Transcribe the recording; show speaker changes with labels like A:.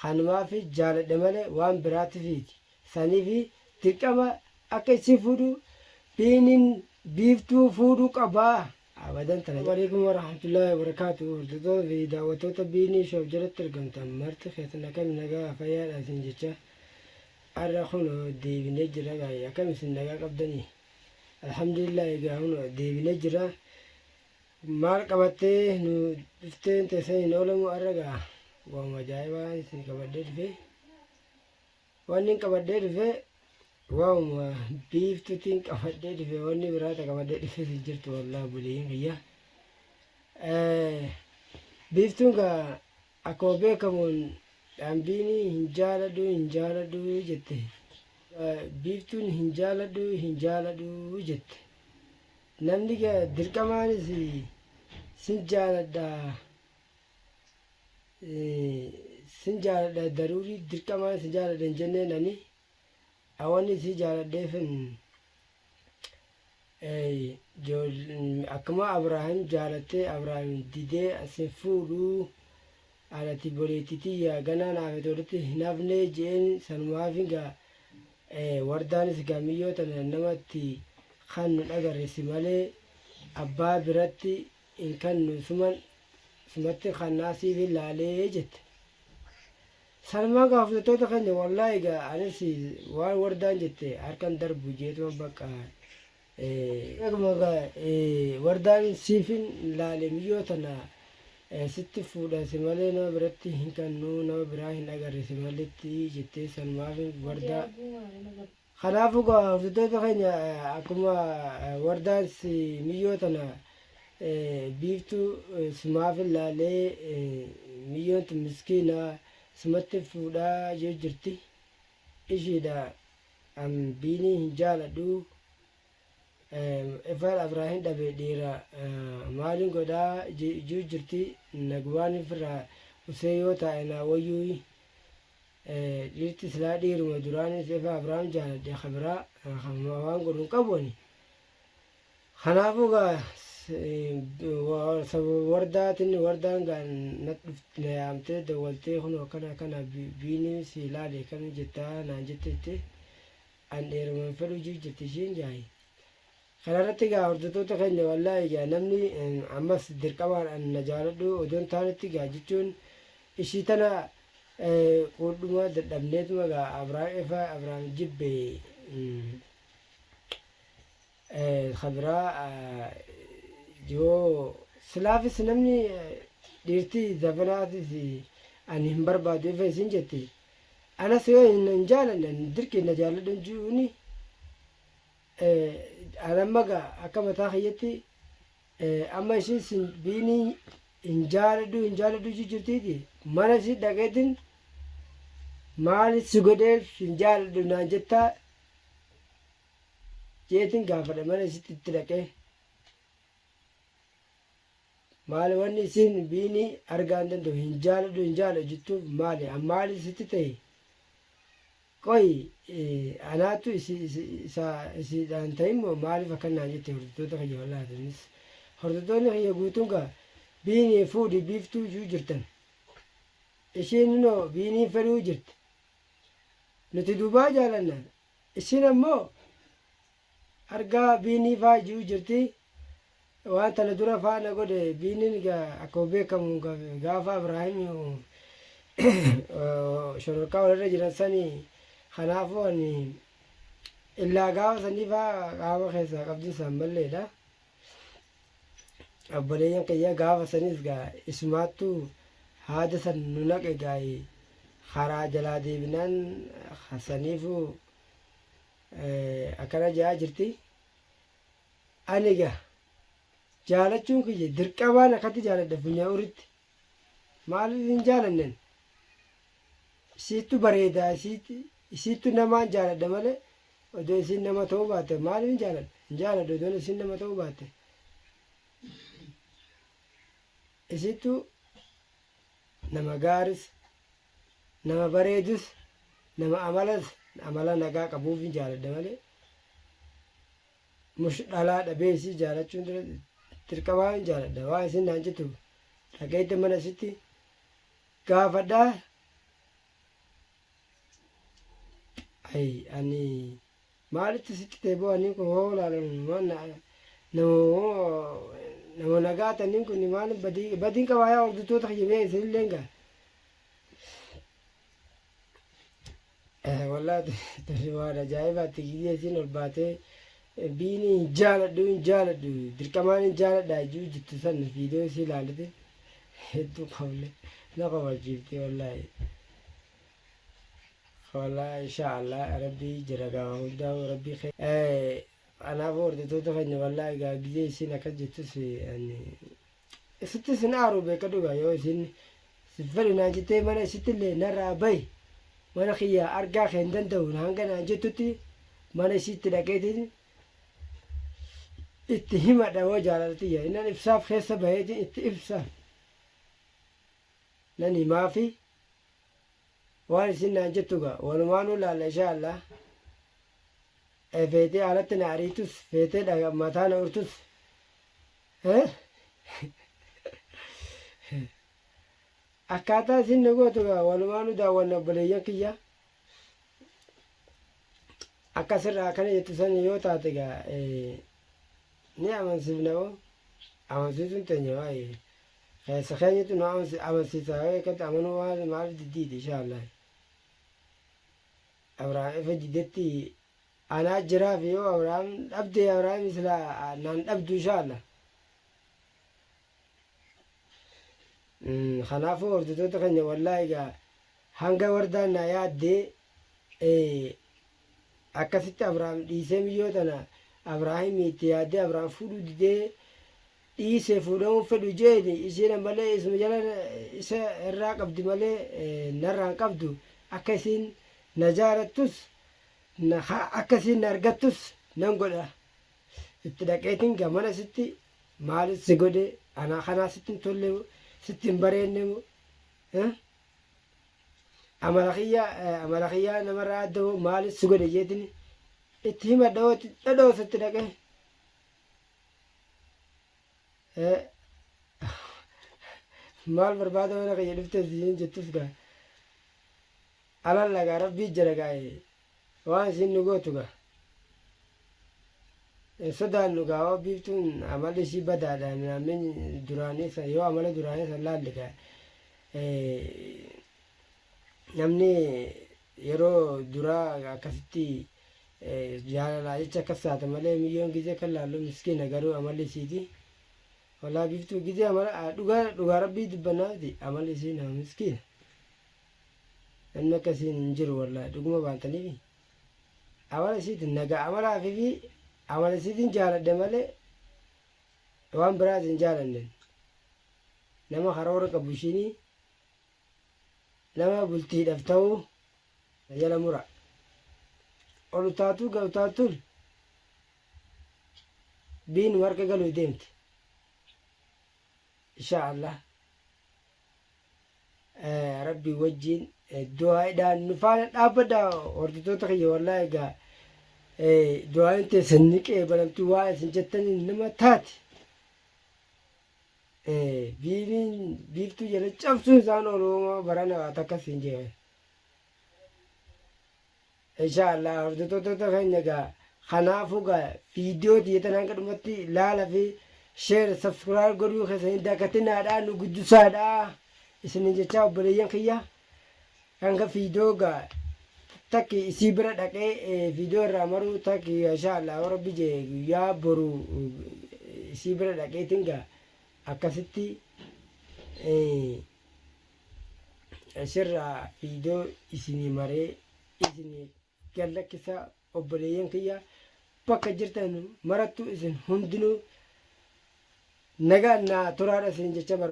A: Kanumaafi jaaladhe malee waan biraatifiiti. Saniifi dirqama akka isii fuudhu Biinin Biiftuu fuudhuu qabaa. Abadan tana. Aleykum warahmatullahi wabarakatuh hordoftoota fi daawwattoota Biinii Show jalatti argamtan marti keessan akkam nagaa fayyaadha isin jecha har'a kunoo deebinee jira gaa'e akkam isin nagaa qabdanii alhamdulillah egaa kunoo deebinee jira Maal qabattee nu dhufteen teessan hin oolamu har'a gaa waanuma ajaa'ibaa isin qabadhee dhufe. Wanni hin qabadhee dhufe waanuma biiftuutiin qabadhee dhufe wanni biraa ta qabadhee dhufe hin jirtu wallaahi obboleeyyiin kiyya. Biiftuun gaa akkuma beekamuun dhaambiinii hin jaaladhu hin jaaladhu jette. Biiftuun hin jaaladhu hin jaaladhu jette. Namni dirqamaanis sin jaaladha sin jaaladha daruurii dirqamaan sin jaaladha hin jenneen ani wanni si jaaladheefin akkuma Abrahaam jaalattee Abrahaam didee sin fuudhuu anati boleetti tiyya ganaa naaf walitti hin hafnee je'een sanumaafin gaa Wardaanis egaa miyyoo tana namatti kannu dhagarre si malee abbaa biratti hin kannu suman sumatti kannaa siifin laalee jette. Sanumaan gaa hordoftoota keenya wallaahi egaa anis waan wardaan jette harkan darbu jeetuma bakka Akkuma egaa wardaan siifin laale miyyoo tana sitti fuudha si malee nama biratti hin kannu nama biraa hin agarre si maletti jettee sanumaaf wardaa Kanaafuu egaa hordoftoota keenya akkuma wardaan si miyyoo tana biiftuu sumaaf laalee miyyoon tun miskiina sumatti fuudhaa yoo jirti ishiidha an biinii hin jaaladhu Efaan Abraahim dhabe dhiira maalin godhaa juu jirti nagumaan firraa usee yoo taa'e naa wayyuuyi dhiirti silaa dhiiruma duraanis efa Abraahim jaaladhe ka biraa waan godhu hin qabu ani kanaafuu gaa wardaatin wardaan gaa na dhufte na yaamtee dawwaltee kunoo akkana akkana biinii si ilaale kami jettaa naan jette An dheeruma hin fedhuu jiu jirti ishiin jaayi. Kanarratti egaa hordoftoota keenya wallaahi egaa namni ammas dirqamaan an na jaaladhu odoon taanetti egaa jechuun ishii tana quudhuma dadhabneetuma egaa Abrahaam efa Abrahaam jibbe ka biraa yoo silaafis namni dhiirti zabanaatis ani hin barbaadu efa isin jetti Anas yoo hin jaalanne ani dirqiin na jaalladhu hin ji'uuni an amma gaa akka mataa kiyyatti amma ishiin sin biinii hin jaaladhu hin jaaladhu jijjirtiiti mana isii dhaqeetin maali si godheef hin jaaladhu naan jettaa jeetin gaafadha mana isitti itti dhaqee. Maali wanni isiin biinii argaa hin danda'u hin jaaladhu hin jaaladhu jettuuf maali an maali sitti ta'e qoyi anaatu isa isiidhaan ta'in moo maaliif akkan naan jette hordoftoota kiyya wallaahi isinis hordoftoonni kiyya guutuun gaa biinii fuudhi biiftuu juu jirtan ishiin inoo biinii fedhuu jirti nuti duubaa jaalanna isiin ammoo Argaa biinii faa ji'u jirti. Waan tana dura faa na godhe biiniin egaa akkuma beekamu gaafa Abrahaam shororkaa walirra jiran sani kanaafuu ani illaa gaafa sanii faa qaama keessaa qabdiin isaan malleedha. Obboleeyyan kiyya gaafa sanis gaa isumaattu haada san nu naqe gaa karaa jalaa deebinaan saniifuu akkana je'aa jirti. Ani egaa jaalachuun kiyya dirqamaan akkatti jaaladha funyaa uritti. Maaliif hin jaalannen? Isiittu bareedaa isiitti isiittu namaan jaaladha malee odoo isiin nama ta'uu baatte maaliif hin jaaladha? Hin jaaladha odoon isiin nama ta'uu baatte. Isiittu nama gaaris Nama bareedus nama amalas amala nagaa qabuufin jaaladha malee mush dhalaa dhabee isii jaalachuun dura dirqamaa hin jaaladha waan isin naan jettu dhaqeetti mana isitti gaafadha. Ayi ani maalitti sitti ta'e boo ani kun hoo laalan nama nagaa ta'aniin kun maal badii badiin qabaa yaa hordoftoota kiyya mee isinillee gaa. Wallaahi tuni waan ajaa'ibaatti gizee isiin ol baatee biini hin jaaladhu hin jaaladhu dirqamaan hin jaaladha juu jettu san viidiyoo isii ilaalite hedduu kofle na kofalchiifte wallaahi. Wallaahi insha Allah rabbii jira gaa hundaa rabbii kee. Kanaafuu hordoftoota keenya wallaahi gaa gizee isiin akkas jettus ani Isitti sin aaru beekadhu gaa yoo isin sin fedhu naan jettee mana isitti illee narraa bahi mana kiyya argaa kee hin danda'u hanga naan jettutti mana isiitti dhaqeetiin itti himadha hoo jaalala tiyya innan ibsaaf keessa baheetiin itti ibsa nan himaafi waan isin naan jettu gaa walumaanuu laalla inshaa Allah feetee alatti na ariitus feetee mataa na urtus Akkaataa isin nu gootu gaa walumaanuu daawwanna obboleeyyan kiyya. Akka sirraa akkana jettu san yoo taate gaa ni amansiifna hoo amansiisuun teenya waa'ee keessa keenyatu nu amansiisa waa'ee akkatti amanuu waan maaliif diddiiti inshaallah. Abrahaam ifa didetti Anaa jiraaf yoo Abraham dhabde Abraham sila naan dhabdu inshallah. Kanaafuu hordoftoota keenya wallaahi egaa hanga wardaan naa yaaddee akkasitti Abrahaam dhiisee miyyoo tana Abrahaamii itti yaaddee Abrahaam fuudhuu didee dhiisee fuudhamuu fedhu jeeni isiin ammallee isuma jala isa irraa qabdi malee narraa hin qabdu akka isiin na jaalattus Na akka isiin na argattus nan godha. Itti dhaqeetiin gaa mana sitti maalin si godhe anaa kanaa sitti hin tolle moo sitti hin bareenne moo eh? Amala kiyya amala kiyyaa namarraa adda moo maalin si godhe jeetiin itti himadha hoo itti dhadhoosa itti dhaqee. Eh, maal barbaada mana kiyya dhufte siin jettus gaa. Alalla gaa rabbii jira gaa waan isiin nu gootu gaa hin sodaannu gaa yoo biiftuun amalli isii badaadha minaamin duraanii san yoo amala duraanii san laalle gaa namni yeroo duraa akkasitti jaalalaa jecha akkas taate malee miyyoon gizee kan laallu miskiina garuu amalli isiiti walaa biiftuu gizee amala dhugaa dhugaa rabbii dubbannaa miti amalli isii nama miskiina. Namni akka isiin hin jiru wallahi dhuguma baantaniifi amala isiitiin nagaa amalaa fi amala isiitiin jaaladhe malee waan biraas hin jaalanne nama karoora qabu ishiinii nama bultiidhaaf ta'uu jala mura ol utaatuu ga utaatuun biin warqa galuu deemti insha Allah. Rabbii wajjiin du'aa'idhaan nu faana dhaabbadha hordoftoota kiyya wallaahi egaa du'aa'iin teessan ni qeebalamti waa isin jettaniin nama taati. Biiniin biiftuu jala cabsuun isaan oolu barana waa takka siin jee. Insha Allah hordoftoota keenya egaa kanaafuu egaa viidiyoo tiyya tana hanga dhumatti laala fi share subscribe godhuu keessan hin dagatinaa nu guddisaadha isinin jechaa obboleeyyan kiyya hanga viidiyoo egaa takki isii bira dhaqee viidiyoo irraa maruu takki insha Allah yoo rabbi jee guyyaa boru isii bira dhaqeetiin gaa akkasitti Asirraa viidiyoo isinii maree isinii gad lakkisa obboleeyyan kiyya bakka jirtan marattu isin hundinuu nagaan naa turaadha isin jecha barbaada.